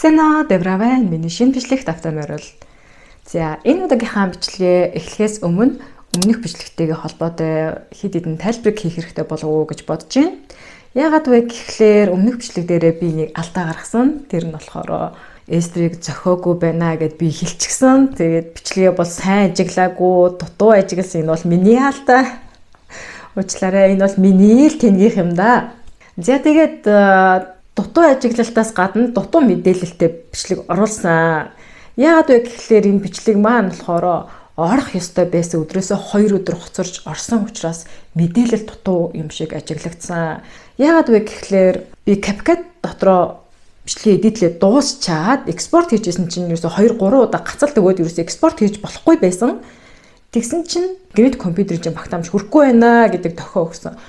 Сайн уу, Дебра байна. Миний шинэ бичлэгт тавтай морил. За, энэ удаагийнхаа бичлэгээ эхлэхээс өмнө өмнөх бичлэгтэйгээ холбоотой хэд хэдэн тайлбарыг хийх хэрэгтэй болов уу гэж бодож байна. Яагаад вэ гэхлээр өмнөх бичлэг дээрээ би нэг алдаа гаргасан. Тэр нь болохоор S3-ыг зохиогүй байна гэд би хэлчихсэн. Тэгээд бичлэгээ бол сайн ажиглаагүй, дутуу ажигласан. Энэ бол миний алдаа. Уучлаарай, энэ бол миний л тэнгийнх юм да. За, тэгээд дутуу ажиглалтаас гадна дутуу мэдээлэлтэй бичлэг оруулсан. Яагаад вэ гэхлээр энэ бичлэг маань болохоор орох ёстой байсан өдрөөсөө 2 өдөр хоцорч орсон учраас мэдээлэл дутуу юм шиг ажиглагдсан. Яагаад вэ гэхлээр би CapCut дотроо бичлэгээ edit лээ дуусчаад экспорт хийжсэн чинь ерөөсө 2 3 удаа гацалт өгөөд ерөөсө экспорт хийж болохгүй байсан. Тэгсэн чинь гэрээд компьютерийн чинь багтаамж хүрэхгүй байна гэдэг дохио өгсөн.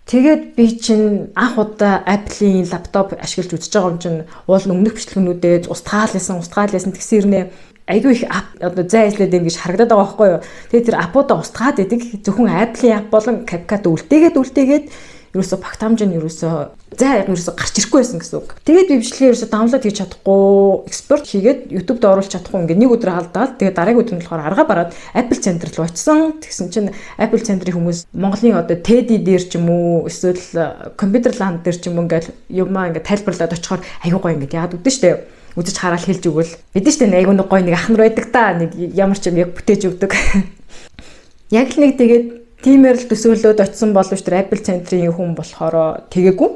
Тэгээд би чинь анх удаа Apple-ийн лаптоп ашиглаж үзэж байгаа юм чинь уул нь өмнөх бичлэгнүүдээ устгаал устгаал ясан, тэгсэн ирнэ айгүй их app одоо зай эзлээд байна гэж харагдаад байгаа байхгүй юу. Тэгээд тэр app уудаа устгаад идэг. Зөвхөн Apple-ийн app болон CapCut үлдээгээд үлдээгээд ерөөсө багтаамж нь ерөөсө зай ерөөсө гарч ирэхгүй байсан гэсэн үг. Тэгээд би бичлэгээ ерөөсө download хийж чадахгүй, экспорт хийгээд YouTube дээр оруулах чадахгүй, ингээд нэг өдөр алдаад, тэгээд дараагийн өдөр нь болохоор арга бараад Apple Center руу очисон. Тэгсэн чинь Apple Center-ийн хүмүүс Монголын одоо TED дээр ч юм уу, эсвэл Computer Land дээр ч юм уу, ингээд юмаа ингээд тайлбарлаад очихоор аюу гоё ингээд яагаад үдэн штэ, үзэж хараад хэлж өгвөл мэдэн штэ, айгуу нэг гоё нэг ах нар байдаг та, нэг ямар ч юм яг бүтээж өгдөг. Яг л нэг тэгээд тиймэр л төсөөлөөд очисон боловч тэр Apple Center-ийн хүн болохоор тэгээгүй.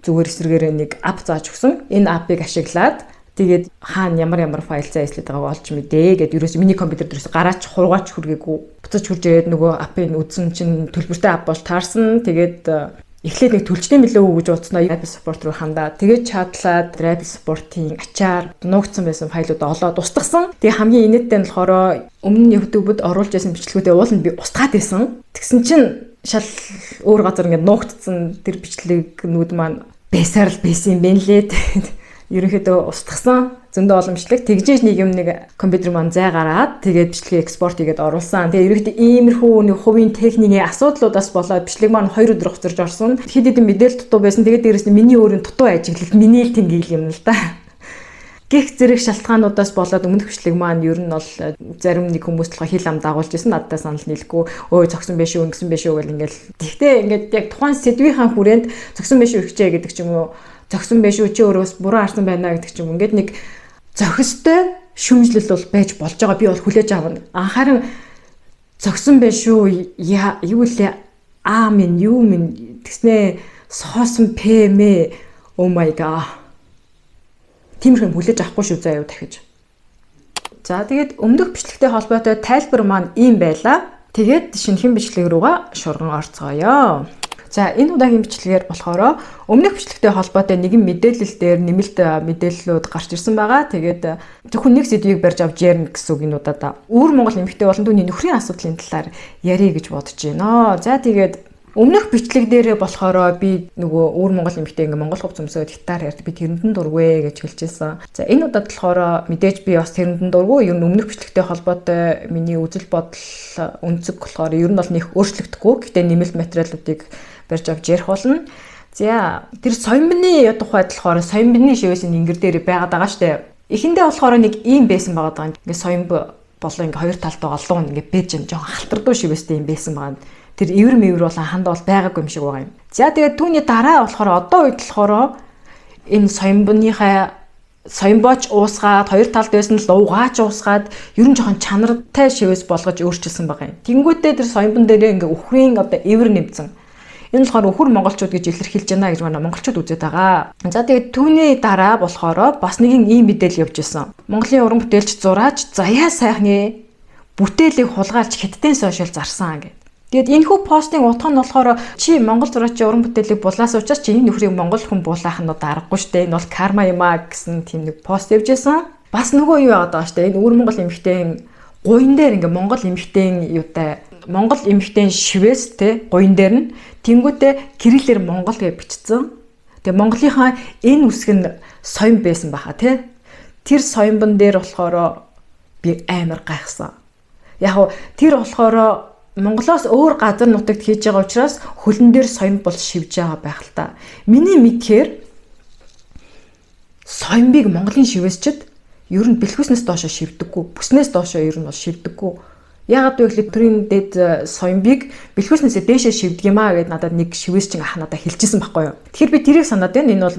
Зүгээр эсрэгээрээ нэг app зааж өгсөн. Энэ app ыг ашиглаад тэгээд хаана ямар ямар файл зай эслээд байгааг олж мэдээ гэд, ерөөс миний компьютер дээрээс гараач хургаач хүргээгүй. Буцаж хурж ирээд нөгөө app ыг үзсэн чинь төлбөртэй app болж таарсан. Тэгээд эхлээд нэг төлчтэй мэлээ үү гэж бодсноо Apple Support руу хандаа. Тэгээд чадлаад Apple Support-ийн ачаар нуугдсан байсан файлуудаа олоод устгасан. Тэгээ хамгийн инээдтэй нь болохоор өмнө нь YouTube-д оруулж байсан бичлэгүүдээ уул нь би устгаад байсан. Тэгсэн чинь шал өөр газар ингээд нуугдсан тэр бичлэгнүүд маань байсаар л байсан юм байна лээ. Ерөнхийдөө устгасан зөндөө олон бичлэг. Тэгжээж нэг юм нэг компьютер маань зай гараад, тэгээд бичлэгээ экспорт хийгээд оруулсан. Тэгээд ерөнхийдөө иймэрхүү нэг хувийн техникийн асуудлуудаас болоод бичлэг маань 2 өдөр хоцорж орсон. Хэд хэдэн мэдээлэл дутуу байсан. Тэгээд дээрэс нь миний өөрийн дутуу ажиглалт, миний л тэнхийл юм л да. Гэх зэрэг шалтгаануудаас болоод өмнөх бичлэг маань ер нь бол зарим нэг хүмүүс болохоор хил ам дагуулж исэн, надтай санал нийлэхгүй, өө зогсон байх шүү, ингэсэн байх шүү гэл ингээл. Тэгтээ ингээд яг тухайн сэдвийнхаа хүрээнд зогсон байх шүү ихчээ гэдэг ч юм уу, зогсон байх шүү, чи өөрөө бас буруу харсан байна гэдэг ч юм, ингээд нэг зохистой шүүмжлэл бол байж болж байгаа, би бол хүлээж авна. А харин зогсон байх шүү, яа, юу лээ, а минь юу минь тэгснээ соосон пэмэ, oh my God, тиймэрхүү юм хүлээж авахгүй шүү заа юу дахиж. За, тэгээд өмнөх бичлэгтэй холбоотой тайлбар маань ийм байлаа. Тэгээд шинэхэн бичлэг рүүгээ шурган орцгоё. За, энэ удаагийн бичлэгээр болохоор өмнөх бичлэгтэй холбоотой нэгэн мэдээлэл дээр нэмэлт мэдээллүүд гарч ирсэн байгаа. Тэгээд зөвхөн нэг сэдвийг барьж авч ярина гэсэн үг энэ удаадаа. Өвөр Монгол эмэгтэй болон түүний нөхрийн асуудлын талаар ярия гэж бодож байна. За, тэгээд өмнөх бичлэг дээрээ болохоор би нөгөө өвөр Монгол эмэгтэй ингээ Монгол хувцас өмсөөд гитар ярьд, би тэрэнд нь дургүй гэж хэлж байсан. За, энэ удаад болохоор мэдээж би бас тэрэнд нь дургүй. Ер нь өмнөх бичлэгтэй холбоотой миний үзэл бодол өнцөг болохоор ер нь бол нэг өөрчлөгдөхгүй. Гэхдээ нэмэлт материалуудыг барьж авч ярих болно. За, тэр соёмбны тухайд болохоор соёмбны шивээс ингэр дээр байгаад байгаа штэ. Эхэндээ болохоор нэг ийм байсан байгаа даа. Ингээ соёмб болон ингээ хоёр талд байгаа луун ингээ бэж юм жоохон халтардуу шивээстэй юм байсан байгаа. Тэр эвэр мэвэр болон ханд бол байгаагүй юм шиг байгаа юм. За, тэгээд түүний дараа болохоор одоо үед болохоор энэ соёмбныхаа соёмбооч уусгаад, хоёр талд байсан луугаач уусгаад, ер нь жоохон чанартай шивээс болгож өөрчилсөн байгаа юм. Тэнгүүтээ тэр соёмбон дээрээ ингээ үхрийн одоо эвэр нэмсэн. Энэ болохоор үхэр монголчууд гэж илэрхийлж байна гэж манай монголчууд үзээд байгаа. За, тэгээд түүний дараа болохоор бас нэгэн ийм мэдээлэл явж исэн. Монголын уран бүтээлч зураач Заяа сайхны бүтээлийг хулгайлж Хятадын сошиал зарсан гэдэг. Тэгээд энэхүү постын утга нь болохоор чи монгол зураачийн уран бүтээлийг булаасан учраас чи энэ нөхрийг монгол хүн булаах нь одоо аргагүй штэ. Энэ бол карма юм а гэсэн тийм нэг пост явж исэн. Бас нөгөө юу яагаад байгаа штэ. Энэ өвөр монгол эмэгтэй гуян дээр ингээ монгол эмэгтэй юутай монгол эмэгтэй шивээс те гуян дээр нь тэнгүүтээ кириллээр монгол гэж бичсэн. Тэгээ Монголынхаа энэ үсэг нь соён байсан баха те. Тэр соёмбон дээр болохоор би амар гайхсан. Яг уу тэр болохоор Монголоос өөр газар нутагт хийж байгаа учраас хөлн дээр соён бол шивж байгаа байх л та. Миний мэдхээр Соёмбыг Монголын шивээсчд ер нь бэлхүүснээс доошо шивдэггүй. Бүснээс доошо ер нь бол шивдэггүй. Яагаад вэ гэхээр төрийн дэд соёмбыг бэлхүүснээсээ дээшээ шивдэг юм аа гэд надад нэг шивээсчин ах надад хэлчихсэн байхгүй юу. Тэгэхээр би тэрийг санаад байна. Энэ бол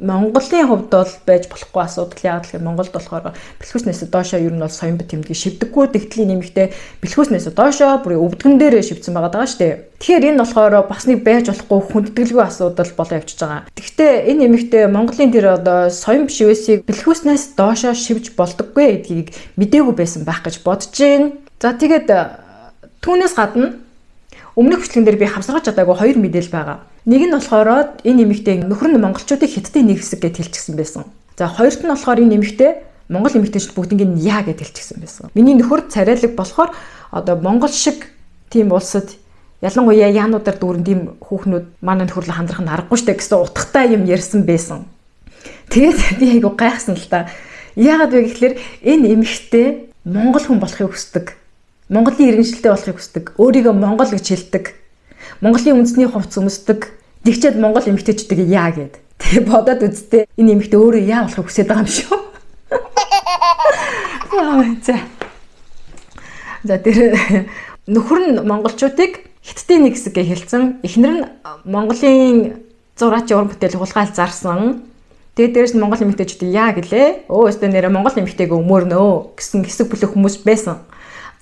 Монголын хувьд бол байж болохгүй асуудал. Яагаад гэхээр Монголд болохоор бэлхүүснээс доошоо ер нь бол соёмб тэмдгийг шивдэггүй. Тэгтлийн нэмэгтэй бэлхүүснээс доошоо бүр өвдгөн дээрээ шивдсэн байгаа даа шүү дээ. Тэгэхээр энэ болохоор бас нэг байж болохгүй хүндэтгэлгүй асуудал болоо явчихж байгаа. Тэгтээ энэ нэмэгтэй Монголын тэр одоо соёмб шивээсийг бэлхүүснээс доошоо шивж болдоггүй гэдгийг мдээгүй байсан байх гэж бодож байна. За тэгээд түүнээс гадна өмнөх бичлэгэн дээр би хавсаргаж чадаагүй хоёр мэдээлэл байгаа. Нэг нь болохоор энэ эмэгтэй нөхөр нь монголчуудыг хятадын нэг хэсэг гэж хэлчихсэн байсан. За хоёрт нь болохоор энэ эмэгтэй монгол эмэгтэйчүүд бүгднийг нь яа гэж хэлчихсэн байсан. Миний нөхөр царайлаг болохоор одоо монгол шиг тийм улсад ялангуяа яануудаар дүүрэн тийм хүүхнүүд манай нөхөрлө хандрах нь аргагүй штэ гэсэн утгатай юм ярьсан байсан. Тэгээд би айгу гайхсан л та. Яагаад вэ гэхлээр энэ эмэгтэй монгол хүн болохыг хүсдэг. Монголын иргэншилтэй болохыг хүсдэг. Өөрийгөө монгол гэж хэлдэг. Монголын үндэсний хувцас өмсдөг. Тэгчээд монгол эмэгтэйчүүдийг яа гэд. Тэгээ бодоод үзтээ энэ эмэгтэй өөрөө яа болохыг хүсэж байгаа юм шүү. За. За тэр нөхөр нь монголчуудыг хятадын нэг хэсэг гэж хэлсэн. Эхнэр нь Монголын зураачийн уран бүтээл хулгайл зарсан. Тэгээ дээрэс нь монгол эмэгтэйчүүдийг яа гэлээ. Өө өстө нэрэ монгол эмэгтэйг өмөрнөө гэсэн хэсэг бүлэг хүмүүс байсан.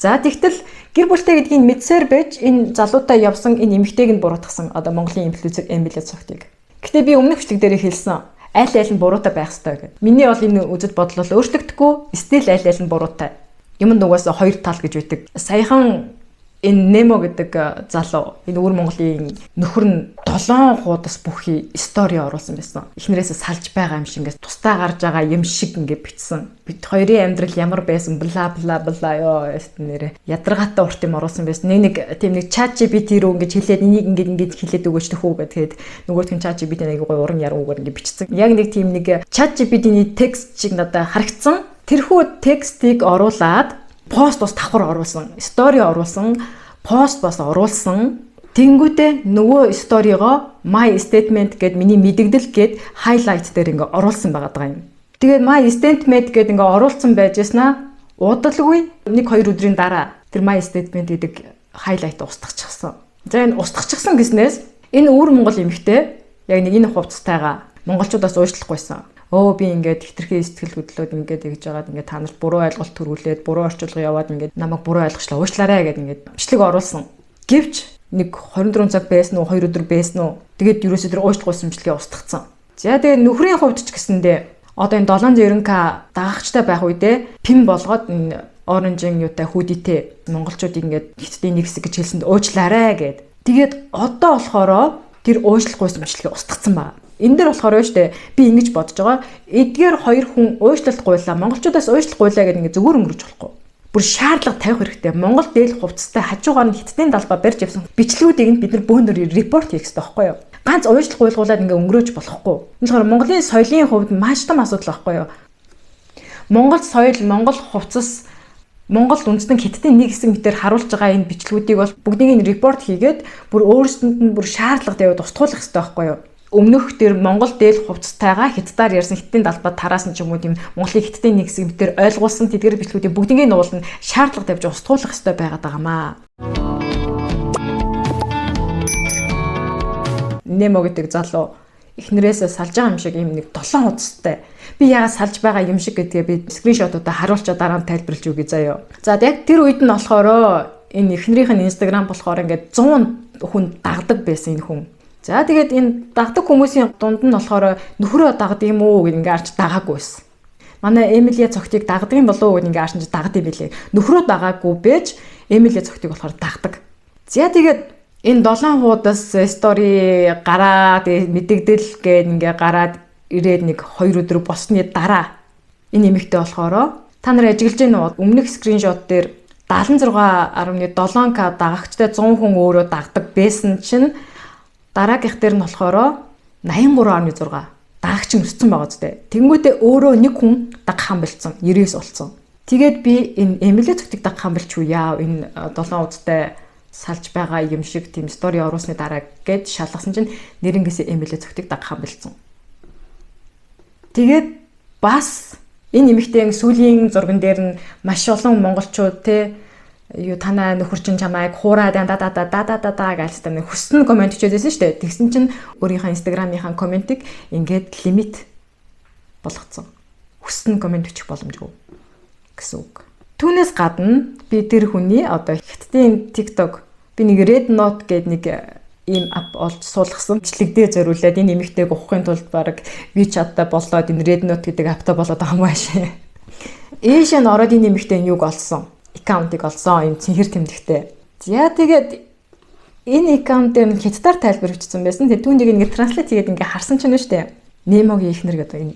За тэгтэл гэр бүлтэй гэдгийг мэдсээр байж энэ залуутай явсан энэ эмэгтэйг нь буруутгасан. Одоо Монголын инфлюенсер Эмили Цогтыг. Гэтэ би өмнөх бичлэг дээр хэлсэн. Аль аль нь буруутай байх ёстой гэд. Миний бол энэ үзэл бодол бол өөрчлөгдөхгүй. Стил аль аль нь буруутай. Юмд угаасаа хоёр тал гэж байдаг. Саяхан энэ Немо гэдэг залуу энэ өвөр Монголын нөхөр нь 7 хуудас бүхий стори оруулсан байсан. Эхнэрээсээ салж байгаа юм шиг ингээд тусдаа гарч байгаа юм шиг ингээд бичсэн. Бид хоёрын амьдрал ямар байсан бла бла бла ёо нэрэ ядаргаатай урт юм оруулсан байсан. Нэг тийм нэг ChatGPT рүү ингээд хэлээд энийг ингээд ингээд хэлээд өгөөч төхөө гэхэд нөгөөх нь ChatGPT нэг гоё уран яруугаар ингээд бичсэн. Яг нэг тийм нэг ChatGPT-ний текст шиг надад харагдсан. Тэрхүү текстийг оруулаад пост бас давхар оруулсан, стори оруулсан, пост бас оруулсан. Тэнгүүтээ нөгөө сторигоо my statement гэд миний мэдэгдэл гэд highlight дээр ингээ оруулсан байгаа даа юм. Тэгээд my statement гэд ингээ оруулсан байж яснаа удалгүй 1-2 өдрийн дараа тэр my statement гэдэг highlight устгачихсан. За энэ устгачихсан гэснээс энэ өвөр монгол эмэгтэй яг нэг энэ хувцастайгаа монголчуудаас уучлахгүйсэн. Өө би ингээд хитрхи сэтгэл хөдлөөд ингээд тэгж жагаад ингээд та нарт буруу ойлголт төрүүлээд буруу орчуулга яваад ингээд намайг буруу ойлгочлаа уучлаарай гэд ингээд бичлэг оруулсан. Гэвч нэг 24 цаг байсан уу 2 өдөр байсан уу тэгээд ерөөсөө тэр уучлахгүйсэн бичлэгээ устгацсан. За тэгээд нөхрийн хувьд ч гэсэндээ одоо энэ 790к дагагчтай байх үедээ pin болгоод энэ orange-ын юутай hoodie тэй монголчуудыг ингээд хятадын нэг хэсэг гэж хэлсэнд уучлаарай гэд. Тэгээд одоо болохоор тэр уучлахгүйсэн бичлэгээ устгацсан байна. Энэ дээр болохоор юу штэ би ингэж бодож байгаа. Эдгээр хоёр хүн уучлалт гуйлаа. Монголчуудаас уучлалт гуйлаа гэдэг ингээ зүгээр өнгөрч болохгүй. Бүр шаардлага тавих хэрэгтэй. Монгол дээл хувцастай хажуугаар нь хятадын далбаа барьж явсан бичлэгүүдийг нь бид нар бөөнөр report хийх хэрэгтэй байхгүй юу? Ганц уучлалт гуйлгуулад ингээ өнгөрөөж болохгүй. Энэ болохоор Монголын соёлын хувьд маш том асуудал байхгүй юу? Монгол соёл, Монгол хувцас, Монгол үндэстэн хятадын нэг хэсэг мэтэр харуулж байгаа энэ бичлэгүүдийг бол бүгднийг нь report хийгээд бүр өөрсдөнд нь бүр шаардлага тавиад устгуулах хэрэгтэй байхгүй юу? Өмнөх тэр Монгол дээл хувцастайгаа хятадаар ярьсан хятадын далбад тараасан ч юм уу тийм Монголыг хятадын нэг хэсэг мэтэр ойлгуулсан тэдгэр бичлэгүүдийн бүгднийг нуулна шаардлага тавьж устгуулах хэрэгтэй байгаад байгаамаа. Немо гэдэг залуу эхнэрээсээ салж байгаа юм шиг юм нэг 7 хуудастай. Би яагаад салж байгаа юм шиг гэдгээ би screenshot уудаа харуулчаа дараа нь тайлбарлаж өгье заяо. За яг тэр үед нь болохоор энэ эхнэрийнх нь Instagram болохоор ингээд 100 хүн дагдаг байсан энэ хүн. За тэгээд энэ дагдаг хүмүүсийн дунд нь болохоор нөхрөө дагд юм уу гэд ингээ арч дагаагүй байсан. Манай Эмилия цогтыг дагдаг юм болов уу гэд ингээ арч дагд юм билээ. Нөхрөө дагаагүй байж Эмилия цогтыг болохоор дагдаг. За тэгээд энэ 7 хуудас стори гараа тэгээд мэдэгдэл гээд ингээ гараад ирээд нэг 2 өдөр болсны дараа энэ эмэгтэй болохоор та нар ажиглаж гин үү? Өмнөх screenshot дээр 76.7к дагагчтай 100 хүн өөрөө дагдаг байсан чинь дараагийнх дээр нь болохоор 83.6 дагагч нь өссөн байгаа зү. Тэнгүүтээ өөрөө нэг хүн дагах юм болцсон. 99 болцсон. Тэгээд би энэ Эмили цогтыг дагах юм болч юу яа энэ 7 удтай салж байгаа юм шиг тийм стори оруулсны дараа гэд шалгасан чинь нэрнгээсээ Эмили цогтыг дагах юм болцсон. Тэгээд бас энэ эмэгтэй сүүлийн зурган дээр нь маш олон монголчууд те юу танаа нөхөр чинь чамайг хуураад да да да да да да да гэж та нэг хүссэн comment бичээд байсан шүү дээ. Тэгсэн чинь өөрийнхөө Instagram-ийнхаа comment ыг ингээд limit болгоцсон. Хүссэн comment бичих боломжгүй гэсэн үг. Түүнээс гадна би тэр хүний одоо Хятадын TikTok, би нэг Red Note гэдэг нэг ийм app олж суулгасан. Бичлэгдээ зориулаад энэ эмэгтэйг ухахын тулд баг WeChat-тай болоод энэ Red Note гэдэг app тай болоод байгаа юм аашаа. Ийшээ нь ороод энэ эмэгтэй нь юг олсон? Аккаунтыг олсон юм, цэнхэр тэмдэгтэй. За, тэгээд энэ аккаунт дээр нь хятадаар тайлбар бичсэн байсан. Тэгээд түүнийг ингээд translate хийгээд ингээд харсан чинь нь штэ. Немогийн эхнэр гэдэг энэ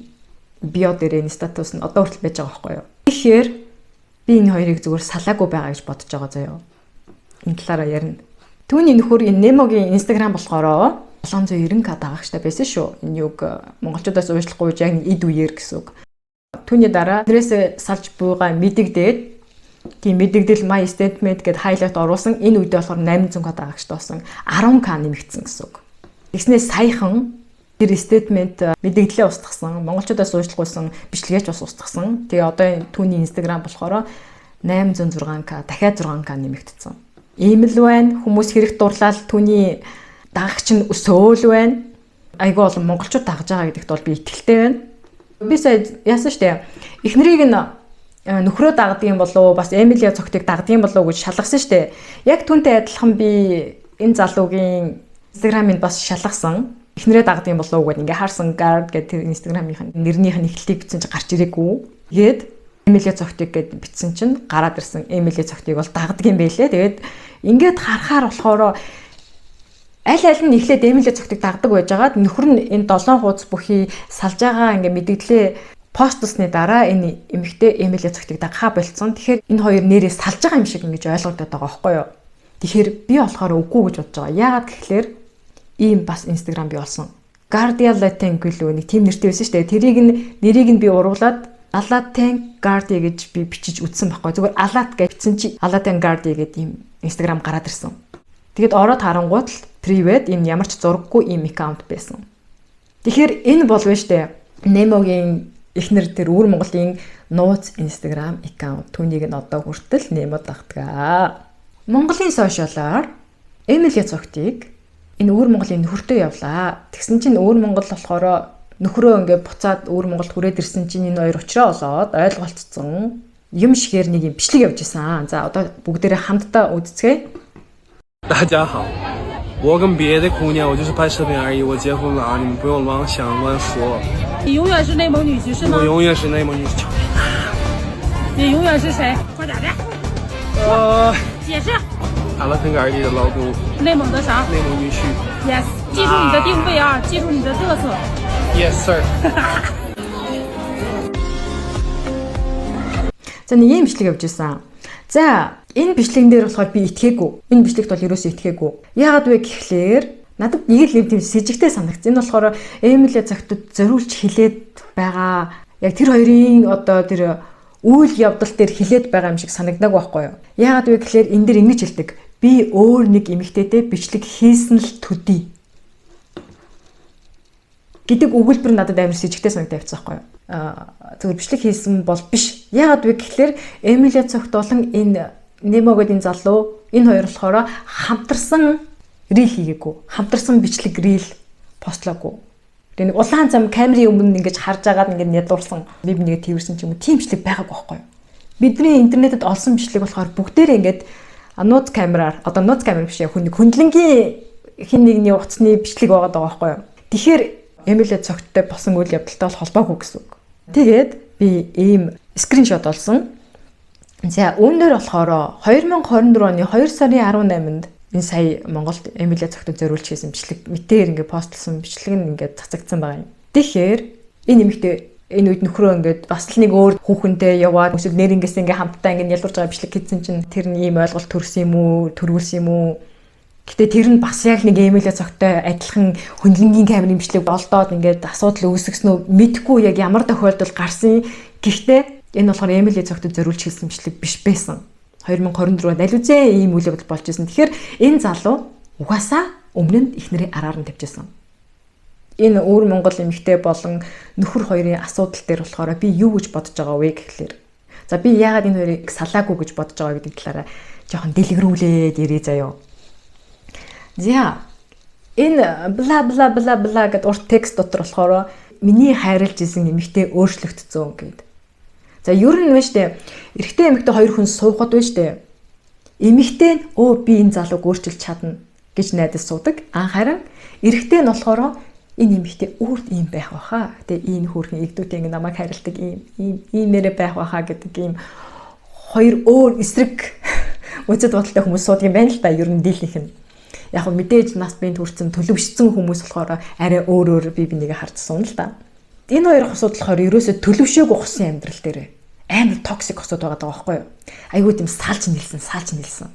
bio дээр энэ статус нь одоо хүртэл байж байгаа байхгүй юу? Тэгэхээр би энэ хоёрыг зүгээр салаагүй байгаа гэж бодож байгаа заяа. Энэ талаараа ярина. Түүний нөхөр энэ Немогийн Instagram болохоор 790k дагагчтай байсан шүү. Энэ юг монголчуудаас уучлахгүй яг эд үеэр гэсэн үг. Түүний дараа нэрээсээ салж буйгаа мэдэгдээд, тийм мэдэгдэл my statement гэд highlight оруулсан. Энэ үедээ болохоор 800k дагагчтай болсон. 10k нэмэгдсэн гэсэн үг. Тэгснээ саяхан тэр statement мэдэгдлээ устгасан. Монголчуудаас уучлахгүйсэн бичлэгээч бас устгасан. Тэгээ одоо түүний Instagram болохоор 806k, дахиад 6k нэмэгдсэн. Ийм л байна. Хүмүүс хэрэг дурлал түүний дагагч нь өсөөл байна. Айгүй олон монголчууд дагаж байгаа гэдэгт бол би итгэлтэй байна. Би сая яасан штэ. Эхнэрийг нь нөхрөө дагдаг юм болов уу, бас Эмилия цогтыг дагдаг юм болов уу гэж шалгасан штэ. Яг түүнтэй адилхан би энэ залуугийн Instagram-ыг бас шалгасан. Эхнэрээ дагдаг юм болов уу гэдээ ингээ харсан. Guard гэдэг тэр Instagram-ийн нэрнийх нь эхлэлийг бичсэн чинь гарч ирээгүй. Тэгээд Эмилия цогтыг гэд бичсэн чинь гараад ирсэн. Эмилия цогтыг бол дагдаг юм байлээ. Тэгээд ингээд харахаар болохоор аль аль нь эхлээд Эмилия цогтыг дагдаг байжгаад нөхөр нь энэ долоон хуудас бүхий салж байгаа ингээ мэдэгдлээ постлсны дараа энэ эмэгтэй Эмилия цогтыг дагахаа болцсон. Тэгэхээр энэ хоёр нэрээ салж байгаа юм шиг ингэж ойлгогдоод байгаа байхгүй юу? Тэгэхээр би болохоор үгүй гэж бодож байгаа. Яагаад гэхлээр ийм бас Instagram би олсон. Guardia Latin гэлөө нэг тийм нэртэй байсан шүү дээ. Тэрийг нь нэрийг нь би уруулаад Alaten Guardia гэж би бичиж үтсэн байхгүй. Зүгээр Alat гэж бичсэн чи Alaten Guardia гэдэг ийм Instagram гараад ирсэн. Тэгээд ороод харангуут л private, ийм ямар ч зураггүй ийм аккаунт байсан. Тэгэхээр энэ болов штэ. Немогийн эхнэр, тэр Өвөр Монголын нууц Instagram аккаунт, түүнийг нь одоо хүртэл Немо дагдаг. Монголын social аар Эмили цогтыг энэ Өвөр Монголын нөхөртөө явлаа. Тэгсэн чинь Өвөр Монгол болохоор нөхрөө ингээ буцаад Өвөр Монголд хүрээд ирсэн чинь энэ хоёр уучраа олоод ойлголцсон юм шигээр нэг юм бичлэг явж исэн. За, одоо бүгдээрээ хамтдаа үзцгээе. 大家好，我跟别的姑娘，我就是拍视频而已。我结婚了啊，你们不用乱想乱说。你永远是内蒙女婿是吗我？永远是内蒙女婿。你永远是谁？快点的，解释。阿拉腾格尔迪的老公，内蒙的啥内蒙女婿。？Yes，记住你的定位啊，记住你的特色。 Yes sir。 За, нэг ийм бичлэг явж исэн. За, энэ бичлэгэн дээр болохоор би итгээгүй. Энэ бичлэгт бол ерөөсөө итгээгүй. Яагаад вэ гэхлээр надад нэг л юм тийм сэжигтэй санагдсан. Энэ болохоор Эмилия цогтод зориулж хилээд байгаа, яг тэр хоёрын одоо тэр үйл явдал дээр хилээд байгаа юм шиг санагдаг байхгүй юу? Яагаад вэ гэхлээр энэ дэр ингэж хэлдэг. Би өөр нэг эмэгтэйтэй бичлэг хийсэн л төдий гэдэг өгүүлбэр надад амар сэжигтэй санагдаад явцсан байхгүй юу? Аа, зөвхөн бичлэг хийсэн бол биш. Яагаад вэ гэхлээр Эмилия цогт болон энэ Немо гэдэг энэ залуу, энэ хоёр болохоор хамтарсан reel хийгээгүй. Хамтарсан бичлэг, reel post лоогүй. Тэгээ нэг улаан зам камерын өмнө ингэж харж агаад ингэж ядуурсан, би нэг тэрсэн ч юм уу, тийм бичлэг байгаагүй байхгүй юу? Бидний интернетэд олсон бичлэг болохоор бүгдээрээ ингээд нууц камераар, одоо нууц камер биш, хүн нэг хөндлөнгийн хин нэгний утасны бичлэг байгаад байгаа байхгүй юу? Тэгэхээр Эмилия цогттой болсон үйл явдалтай бол холбоогүй гэсэн үг. Тэгээд би ийм screenshot олсон. За, үүнээр болохоор 2024 оны 2 сарын 18-нд энэ сая Монголд Эмилия цогтод зориулж хийсэн бичлэг мэтээр ингээд post лсон бичлэг нь ингээд цацагдсан байгаа юм. Тэгэхээр энэ эмэгтэй энэ үед нөхрөө ингээд бас л нэг өөр хүүхэнтэй яваад эсвэл нэрнгээс ингээд хамтдаа ингээд ялварж байгаа бичлэг хийсэн чинь тэр нь ийм ойлголт төрсөн юм уу, төрүүлсэн юм уу? Гэтэ тэр нь бас яг нэг Эмилия цогтой адилхан хөндлөнгийн камерын бичлэг олдоод ингээд асуудал үүсгэсэн үү мэдэхгүй, яг ямар тохиолдолд гарсан. Гэхдээ энэ болохоор Эмилия цогтод зориулж хийсэн бичлэг биш байсан. 2024 онд аль үзээ ийм үйл явдал болж исэн. Тэгэхээр энэ залуу угаасаа өмнө нь эхнэрээ араар нь тавьжсэн. Энэ өвөр Монгол эмэгтэй болон нөхөр хоёрын асуудал дээр болохоор би юу гэж бодож байгаа вэ гэхлээр. За, би яагаад энэ хоёрыг салаагүй гэж бодож байгаа гэдэг талаараа жоохон дэлгэрүүлээд ярив заяо. За, энэ бла бла бла бла гэд урт текст дотор болохоор миний хайрлаж исэн эмэгтэй өөрчлөгдсөн гэд. За, ер нь вэ штэ, эрэгтэй эмэгтэй хоёр хүн суухад вэ штэ. Эмэгтэй нь өө би энэ залууг өөрчилж чадна гэж найдаж суудаг. А харин эрэгтэй нь болохоор энэ эмэгтэй өөрт ийм байх баха. Тэгээ ийм хөөрхөн эгдүүтэй ингэ намайг хайрладаг, ийм ийм иймээрээ байх баха гэдэг ийм хоёр өөр эсрэг үзэл бодолтой хүмүүс суудаг юм байна л да, ер нь дийлэнх нь. Яг нь мэдээж нас биед хүрсэн, төлөвшсөн хүмүүс болохоор арай өөр өөр бие бинийгээ харж суuna л да. Энэ хоёр хосууд болохоор ерөөсө төлөвшөөгүй хосын амьдрал дээр амар toxic хосууд байгаа даа байхгүй юу? Айгуу тийм салж нийлсэн, салж нийлсэн.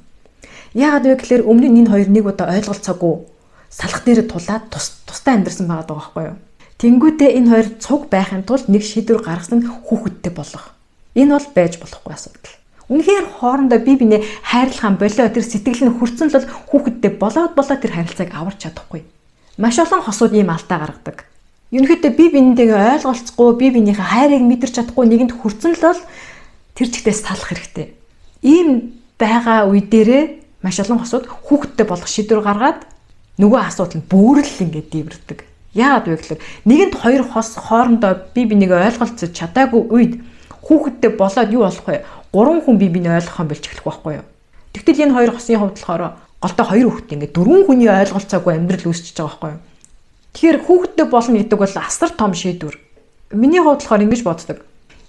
Яагаад вэ гэхээр өмнө нь энэ хоёр нэг удаа ойлголцоогүй салах дээр тулаад тус тустай амьдарсан байгаа даа байхгүй юу? Тэнгүүтээ энэ хоёр цуг байхын тулд нэг шийдвэр гаргасан: хүүхэдтэй болох. Энэ бол байж болохгүй асуудал. Үнэхээр хоорондоо бие биенээ хайрлахаа болио, тэр сэтгэл нь хүрсэн л бол хүүхэдтэй болоод болоод тэр харилцааг аварч чадахгүй. Маш олон хосууд ийм алдаа гаргадаг. Ерөнхийдөө бие биентэйгээ ойлголцохгүй, бие биенийхээ хайрыг мэдэрч чадахгүй нэгэнд хүрсэн л бол тэр чигтээ салах хэрэгтэй. Ийм байгаа үе дээрээ маш олон хосууд хүүхэдтэй болох шийдвэр гаргаад нөгөө асуудал нь бүрэл ингээд дийвэрдэг. Яагаад вэ гэхээр нэгэнд хоёр хос хоорондоо бие биенийг ойлголцож чадаагүй үед хүүхэдтэй болоод юу болох вэ? Гурван хүн бие биенийг ойлгох юм болж эхлэх байхгүй юу? Тэгтэл энэ хоёр хосын хувьд болохоор голтой хоёр хүүхэд, ингээд дөрвөн хүний ойлголцоогүй амьдрал үүсчихэж байгаа байхгүй юу? Тэгэхээр хүүхэдтэй болно гэдэг бол асар том шийдвэр. Миний хувьд болохоор ингэж боддог.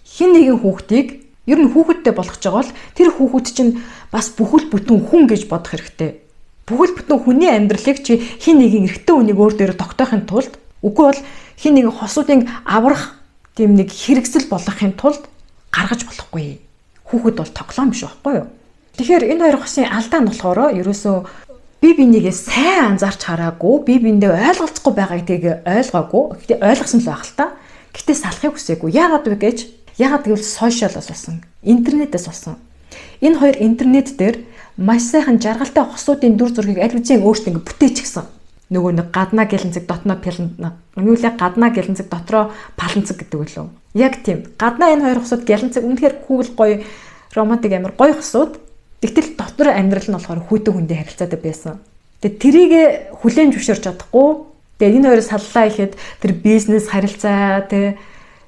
Хэн нэгэн хүүхдийг ер нь хүүхэдтэй болгож байгаа бол тэр хүүхэд чинь бас бүхэл бүтэн хүн гэж бодох хэрэгтэй. Бүхэл бүтэн хүний амьдралыг чи хэн нэгэн эрэгтэй хүнийг өөр дээр тогтоохын тулд, үгүй бол хэн нэгэн хосуудын аврах тийм нэг хэрэгсэл болгохын тулд гаргаж болохгүй. Хүүхэд бол тоглоом биш байхгүй юу? Тэгэхээр энэ хоёр хосын алдаа нь болохоор ерөөсөө бие бинийгээ сайн анзаарч хараагүй, бие биендээ ойлголцохгүй байгааг тийг ойлгоогүй. Гэхдээ ойлгосон л байх л та. Гэхдээ салахыг хүсээгүй. Яагаад вэ гэж? Яагаад гэвэл social оос болсон. Интернетээс болсон. Энэ хоёр интернет дээр маш сайхан жаргалтай хосуудын дүр зургийг аль хэзээ өөртөө ингэ бүтээчихсэн. Нөгөө нэг гаднаа гэлэнцэг, дотноо пялан, нүлээ гаднаа гэлэнцэг, дотроо паланцэг гэдэг үлээ. Яг тийм. Гаднаа энэ хоёр хосууд гэлэнцэг, үнэхээр cool, гоё, романтик, амар гоё хосууд. Тэгтэл дотор амьдрал нь болохоор хүйтэн хүндээ харилцаатай байсан. Тэгээ тэрийг хүлээн зөвшөөрч чадахгүй. Тэгээ энэ хоёроо саллаа ихэд тэр бизнес харилцаа, тэ,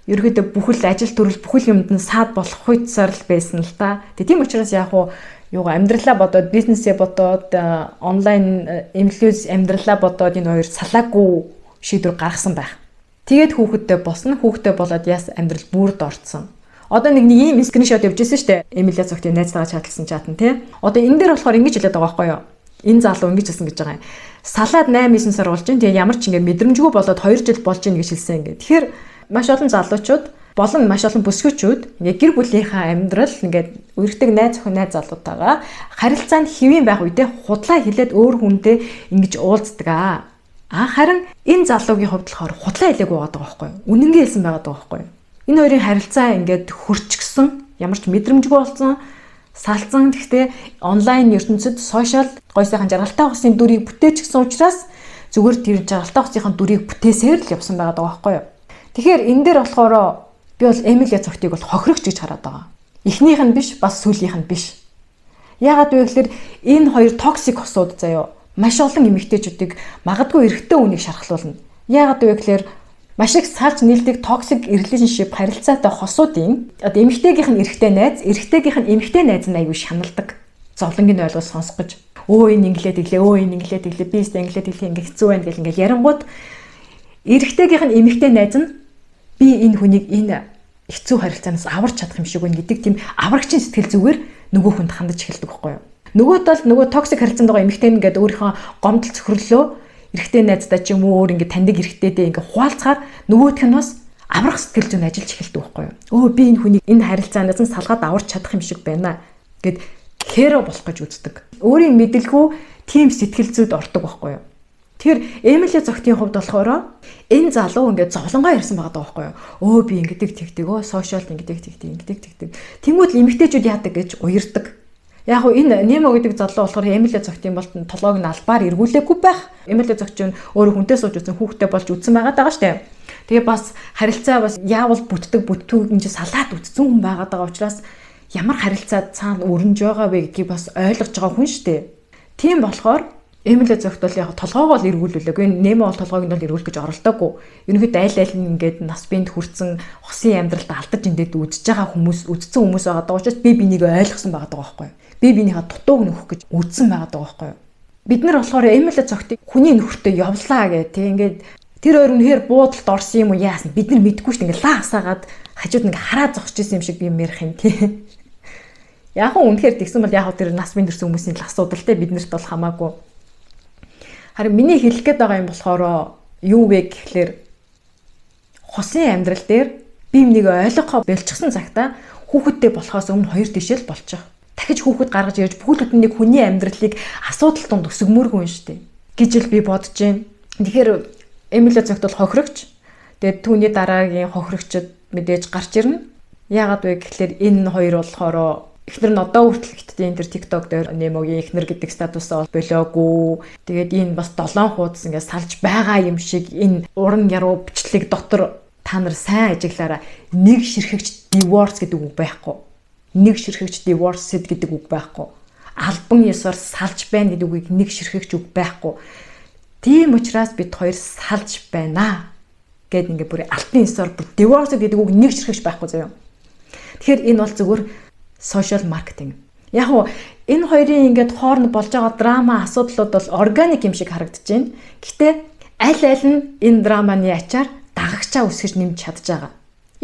ерөөдөө бүхэл ажил төрөл, бүхэл юмд нь саад болох хуйцаар л байсан л та. Тэгээ тийм учраас яг уу юугаа амьдралаа бодоод, бизнесээ бодоод, онлайн influence амьдралаа бодоод энэ хоёр салаагүй шийдвэр гаргасан байх. Тэгээд хүүхэдтэй болсон. Хүүхэдтэй болоод яс амьдрал бүрд орцсон. Одоо нэг нэг ийм screenshot явж ирсэн шүү дээ. Эмилия цогтын найзтайгаа чатлсан чат нь, тий. Одоо энэ дээр болохоор ингэж хэлээд байгаа байхгүй юу? Энэ залуу ингэж хэлсэн гэж байгаа юм. Салаад 8 9 сар болж байна. Тэгээ ямар ч ингэ мэдрэмжгүй болоод 2 жил болж байна гэж хэлсэн ингэ. Тэгэхээр маш олон залуучууд болон маш олон бүсгүүчүүд ингээ гэр бүлийнхаа амьдрал, ингээд үерхдэг найз охин, найз залуутайгаа харилцаанд хэвийн байх үедээ худлаа хэлээд өөр хүнтэй ингэж уулздаг аа. А харин энэ залуугийн хувьд болохоор худлаа хэлээгүй байгаа байхгүй юу? Үнэнгээ хэлсэн байгаа байхгүй юу? Энэ хоёрын харилцаа ингээд хөрчгсөн, ямар ч мэдрэмжгүй болсон, салцсан. Гэхдээ онлайн ертөнцид social гой сайхан жаргалтай хосын дүрийг бүтээчихсэн учраас зүгээр тэр жаргалтай хосынхаа дүрийг бүтээсээр л явсан байгаа байхгүй юу? Тэгэхээр энэ дээр болохоор би бол Эмилия цогтыг бол хохирогч гэж хараад байгаа. Эхнийх нь биш, бас сүүлийнх нь биш. Яагаад вэ гэхээр энэ хоёр toxic хосууд заяо, маш олон эмэгтэйчүүдийг, магадгүй эрэгтэй хүнийг шархлуулна. Яагаад вэ гэхээр маш их салж нийлдэг toxic relationship харилцаатай хосуудын одоо эмэгтэйгийнх нь эрэгтэй найз, эрэгтэйгийнх нь эмэгтэй найз нь аягүй шаналдаг. Зовлонгийн ойлгол сонсох гэж. Өө, энэ инглээ тэглээ, өө, энэ инглээ тэглээ, би өстө инглээ тэглээ, ингээ хэцүү байна гэл ингээл ярангууд эрэгтэйгийнх нь эмэгтэй найз нь би энэ хүнийг энэ хэцүү харилцаанаас аварч чадах юм шиг байна гэдэг тийм аврагчийн сэтгэл зүгээр нөгөө хүнд хандаж эхэлдэг байхгүй юу? Нөгөө тал нөгөө toxic харилцаанд байгаа эмэгтэй нь ингээд өөрийнхөө гомдол цөхрлөө эрэгтэй найздаа ч юм уу, өөр ингээд таньдаг эрэгтэйдээ ингээд хуваалцахаар нөгөөх нь бас аврах сэтгэл зүйн ажиллаж эхэлдэг байхгүй юу? Өө, би энэ хүнийг энэ харилцаанаас нь салгаад аварч чадах юм шиг байна гэд hero болох гэж үздэг. Өөрийн мэдэлгүй тийм сэтгэл зүйд ордог байхгүй юу? Тэгэхээр Эмили зогтын хувьд болохоор энэ залуу ингээд зовлонгоо ярьсан байгаа байхгүй юу? Өө, би ингэдэг тэгдэг, өө, social ингэдэг тэгдэг, ингэдэг тэгдэг. Тэнгүүд эмэгтэйчүүд яадаг гэж уярдаг. Яг хуу энэ Немо гэдэг залуу болохоор Эмиле зогтын бол толгойг нь албаар эргүүлээгүй байх. Эмиле зогч нь өөрөө хүнтэй сууж үзсэн, хүүхдтэй болж үзсэн байгаа даа штэ. Тэгээ бас харилцаа бас яавал бүтдэг бүттүүг энэ салаад үтсэн хүн байгаа даа учраас ямар харилцаа цаана өрнөж байгаа вэ гэдгийг бас ойлгож байгаа хүн штэ. Тийм болохоор Эмиле зөгт бол яг толгоогоо л эргүүлүүлээгүй. Немо бол толгойг нь бол эргүүлэх гэж оролдоогүй. Ерөнхийдөө аль аль нь ингээд нас биед хүрсэн хосын амьдралд алдаж ингээд үзэж байгаа хүмүүс, үзсэн хүмүүс байгаа даа учраас би бинийг ойлгосон байгаа даа байхгүй юу? Би биенийхээ дутууг нөхөх гэж үзсэн байгаа даа байхгүй юу? Бид нар болохоор Эмиле зөгтийг хүний нөхөртөө явлаа гэх тийм ингээд тэр хоёр үнэхээр буудалд орсон юм уу яасан бид нар мэдэхгүй шүү дээ. Ингээд лаа асаагаад хажууд ингээ хараа зогсож исэн юм шиг би юм ярих юм тийм. Яг нь үнэхээр тэгсэн бол яг тэр нас биед төрсэн хүмүүсийн л асуудал те, биднэрт бол хамаагүй. Харин миний хэлэх гээд байгаа юм болохоор юу вэ гэхлээр хосын амьдрал дээр бие биенийг ойлгохоо болчихсон цагта хүүхэдтэй болохоос өмнө хоёр тишэл болчих. Дахиж хүүхэд гаргаж ирж бүхэл бүтэн нэг хүний амьдралыг асуудал тунд өсгөмөргүй юм шүү дээ гэж л би бодож байна. Тэгэхээр Эмиле зөгт бол хохирогч. Тэгээд түүний дараагийн хохирогчд мэдээж гарч ирнэ. Яагаад вэ гэхлээр энэ хоёр болохоор эхнэр нь одоо хүртэл хятадын тэр TikTok дээр Немогийн эхнэр гэдэг статусаа болоогүй. Тэгээд энэ бас 7 хуудас ингээд салж байгаа юм шиг энэ уран яруу бичлэг дотор та нар сайн ажиглаарай. Нэг ширхэгч divorce гэдэг үг байхгүй. Нэг ширхэгч divorced гэдэг үг байхгүй. Албан ёсоор салж байна гэдэг үгийг нэг ширхэгч үг байхгүй. Тийм учраас бид хоёр салж байна гэд ингээд бүр алтан ёсоор бүр divorce гэдэг үг нэг ширхэгч байхгүй заяа. Тэгэхээр энэ бол зүгээр social marketing. Яг уу энэ хоёрын ингээд хооронд болж байгаа драма асуудлууд бол органик юм шиг харагдаж байна. Гэтэ аль аль нь энэ драманы ачаар дагагчаа өсгөж нэмж чадж байгаа.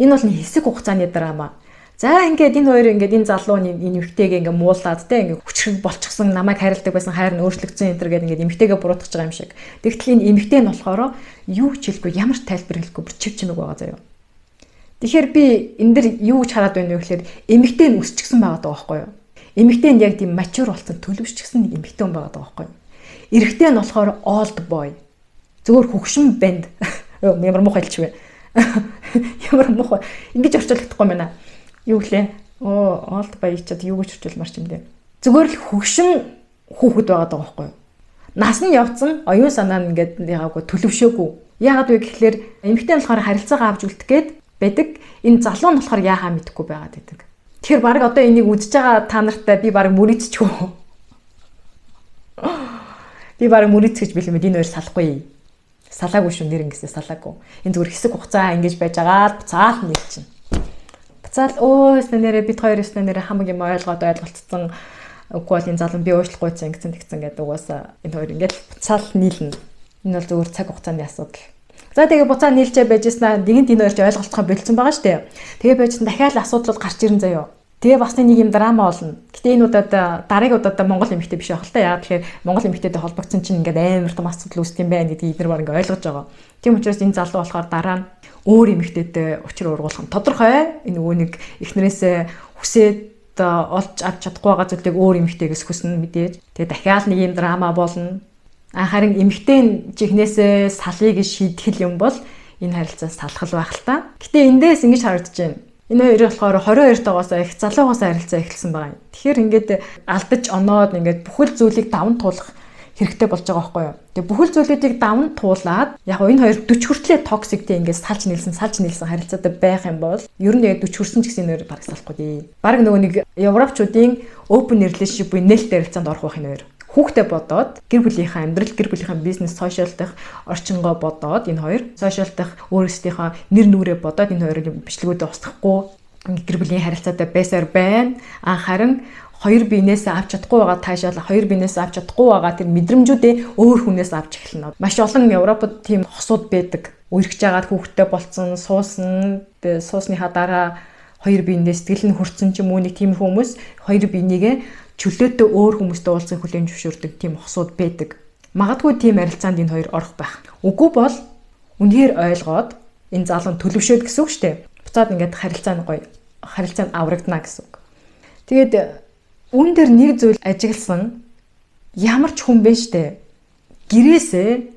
Энэ бол нэг хэсэг хугацааны драма. За, ингээд энэ хоёр ингээд энэ залуу энэ эмэгтэйгээ ингээд муулаад те, ингээд хүчрэг болчихсон, намайг хайрладаг байсан хайр нь өөрчлөгдсөн энэ төр гэдэг ингээд эмэгтэйгээ буруутгах байгаа юм шиг. Тэгтэл энэ эмэгтэй нь болохоор юу ч хэлэхгүй, ямар ч тайлбар хэлэхгүй бүр чив чимэг байгаа заяа. Тэгэхээр би энэ дэр юу гэж хараад байна вэ гэхээр эмэгтэй нь өсчихсөн байгаа даа байхгүй юу? Эмэгтэй нь яг тийм mature болсон, төлөвшчихсэн нэг эмэгтэй хүн байгаа даа байхгүй юу? Эрэгтэй нь болохоор old boy. Зөвхөн хөгшин банд. Ямар муухай хэлчихвэ. Ямар муухай. Ингэж орчуулагдахгүй байна. Юу гэлээ? Оо, old boy чад юу гэж орчуулмаар ч юм бэ? Зүгээр л хөгшин хүүхэд байгаа даа байхгүй юу? Нас нь явцсан, оюун санаа нь ингээд ягаагүй, төлөвшөөгүй. Яагаад вэ гэхлээр эмэгтэй нь болохоор харилцаагаа авч үлдэх гээд байдаг. Энэ залуу нь болохоор яахаа мэдэхгүй байгаад байдаг. Тэгэхээр баг одоо энийг үзэж байгаа та нартай би баг мөрийцчихв. Би баг мөрийцгэж билээ мэд, энэ хоёр салахгүй. Салаагүй шүү, нэр ингэсээ салаагүй. Энэ зүгээр хэсэг хугацаа ингэж байж байгаа л буцаал нэг чинь. Буцаал өө нэрээ бид хоёр өснө нэрээ хамаг юм ойлгоод ойлголцсон, үгүй бол энэ залуу би уучлахгүй ингэсэн тэгсэн гэдэг угаасаа энэ хоёр ингээд буцаал нийлнэ. Энэ бол зүгээр цаг хугацааны асуудал. За, тэгээ буцаа нийлжээ байжснаа нэгэнт энэ хоёр ч ойлголцохоо болцсон байгаа шүү дээ. Тэгээ байжсан дахиад асуудлууд гарч ирэн заяо. Тэгээ бас нэг юм драма болно. Гэтэ энэ удаад дараагийн удаад Монгол эмэгтэй биш байх л та. Яагаад тэгэхээр Монгол эмэгтэйтэй холбогдсон чинь ингээд амар том асуудал үүсдэг юм байна гэдгийг эдгээр баг ингээд ойлгож байгаа. Тийм учраас энэ залуу болохоор дараа нь өөр эмэгтэйтэй учир ургуулах нь тодорхой. Энэ нөгөө нэг эхнэрээсээ хүсээд олж авч чадахгүй байгаа зүйлийг өөр эмэгтэйгээс хүснэ мэдээж. Тэгээ дахиад нэг юм драма болно. А харин эмэгтэй нь чихнээсээ салъя гэж шийдэх юм бол энэ харилцаа салах л байх л та. Гэтэ эндээс ингэж харагдаж байна. Энэ хоёр болохоор 22 тоогоос их залуугаас харилцаа эхэлсэн байгаа юм. Тэгэхээр ингээд алдаж оноод ингээд бүхэл зүйлийг даван туулах хэрэгтэй болж байгаа байхгүй юу. Тэгээ бүхэл зүйлүүдийг даван туулаад яг энэ хоёр 40 хүртлээ toxic тий ингээд салж нийлсэн, салж нийлсэн харилцаатай байх юм бол ер нь яг 40 хүрсэн ч гэсэн энэ хоёр бараг салахгүй дээ. Бараг нөгөө нэг европчуудын open relationship буюу нээлттэй харилцаанд орох байх энэ хоёр. Хүүхдээ бодоод, гэр бүлийнхээ амьдрал, гэр бүлийнхээ бизнес, social дах орчингоо бодоод, энэ хоёр social дах өөрсдийнхөө нэр нүрээ бодоод энэ хоёрын бичлэгүүдээ устгахгүй гэр бүлийн харилцаатай байсаар байна. А харин хоёр биенээс авч чадахгүй байгаа таашаал, хоёр биенээс авч чадахгүй байгаа тэр мэдрэмжүүдээ өөр хүнээс авч эхэлнэ. Маш олон Европод тийм хосууд байдаг. Үерхэж агаад хүүхэдтэй болцсон, суусан, суусныхаа дараа хоёр биендээ сэтгэл нь хүртсэн ч юм уу, нэг тийм хүмүүс хоёр биенийгээ чөлөөтэй өөр хүмүүстэй уулзах хүлээн зөвшөөрдөг тийм хосууд байдаг. Магадгүй тийм харилцаанд энэ хоёр орох байх. Үгүй бол үнэхээр ойлгоод энэ залуу төлөвшөөд гэсэн үг шүү дээ. Буцаад ингээд харилцаа нь гоё харилцаа нь аврагдана гэсэн үг. Тэгээд үн дээр нэг зүйл ажигласан, ямар ч хүн бэ штэ. Гэрээсээ,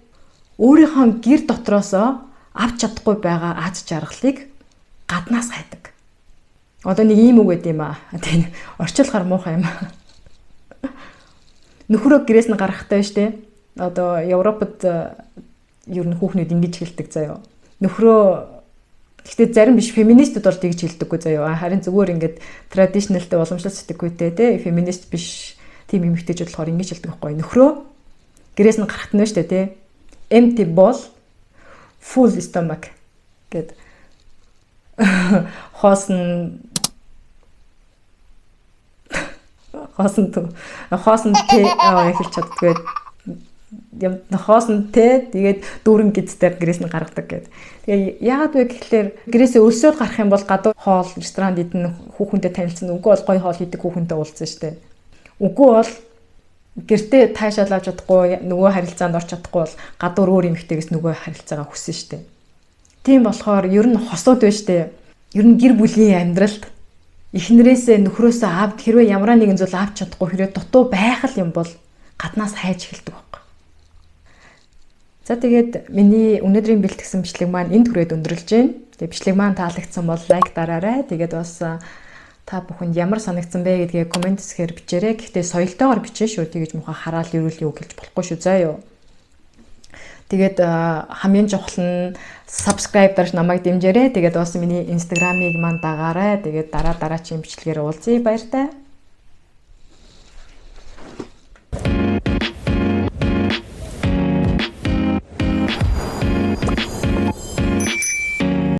өөрийнхөө гэр дотроосоо авч чадахгүй байгаа аз жаргалыг гаднаас хайдаг. Одоо нэг ийм үг байд юм аа. Тийм орчуулахаар муухай юм аа. Нөхрөө гэрээс нь гаргахтай байна штэ. Одоо Европод ер нь хүүхнүүд ингэж хэлдэг заяа. Нөхрөө. Гэхдээ зарим биш, феминистүүд бол тэгж хэлдэггүй заяа. Харин зүгээр ингээд traditional тай, уламжлалт сэтгэхүйтэй те, феминист биш тийм эмэгтэйчүүд болохоор ингэж хэлдэг байхгүй. Нөхрөө гэрээс нь гарахт нь шүү дээ, те. Empty bowl, full stomach гэд, хоосон тэ хэлж чаддгүй юм, хоосон те, тэгээд дүүрэн гидтэй гэрээс нь гаргадаг гэд. Тэгээ яагаад вэ гэхлээр гэрээсээ өлсөөд гарах юм бол гадуур хоол, ресторанд идэн, хүүхэнтэй танилцсан, үгүй бол гоё хоол хийдэг хүүхэнтэй уулзсан штэ. Үгүй бол гэртээ таашаал авч чадахгүй, нөгөө харилцаанд орч чадахгүй бол гадуур өөр эмэгтэйгээс нөгөө харилцаагаа хүссэн штэ. Тийм болохоор ер нь хосууд байна штэ. Ер нь гэр бүлийн амьдралд эхнэрээсээ, нөхрөөсөө авд хэрвээ ямар нэгэн зүйл авч чадахгүй, хэрвээ дутуу байх л юм бол гаднаас хайж эхэлдэг байхгүй. За, тэгээд миний өнөөдрийн бэлтгэсэн бичлэг маань энд хүрээд өндөрлөж байна. Тэгээд бичлэг маань таалагдсан бол like дараарай. Тэгээд бас та бүхэнд ямар санагдсан бэ гэдгээ comment хэсгээр бичээрэй. Гэхдээ соёлтойгоор бичээ шүү. Тэгэж муухай хараал ерөөл юу хэлж болохгүй шүү. Заа юу. Тэгээд хамгийн чухал нь subscribe дарж намайг дэмжээрэй. Тэгээд бас миний Instagram-ыг маань дагаарай. Тэгээд дараа дараагийн бичлэгээр уулзъя. Баяртай.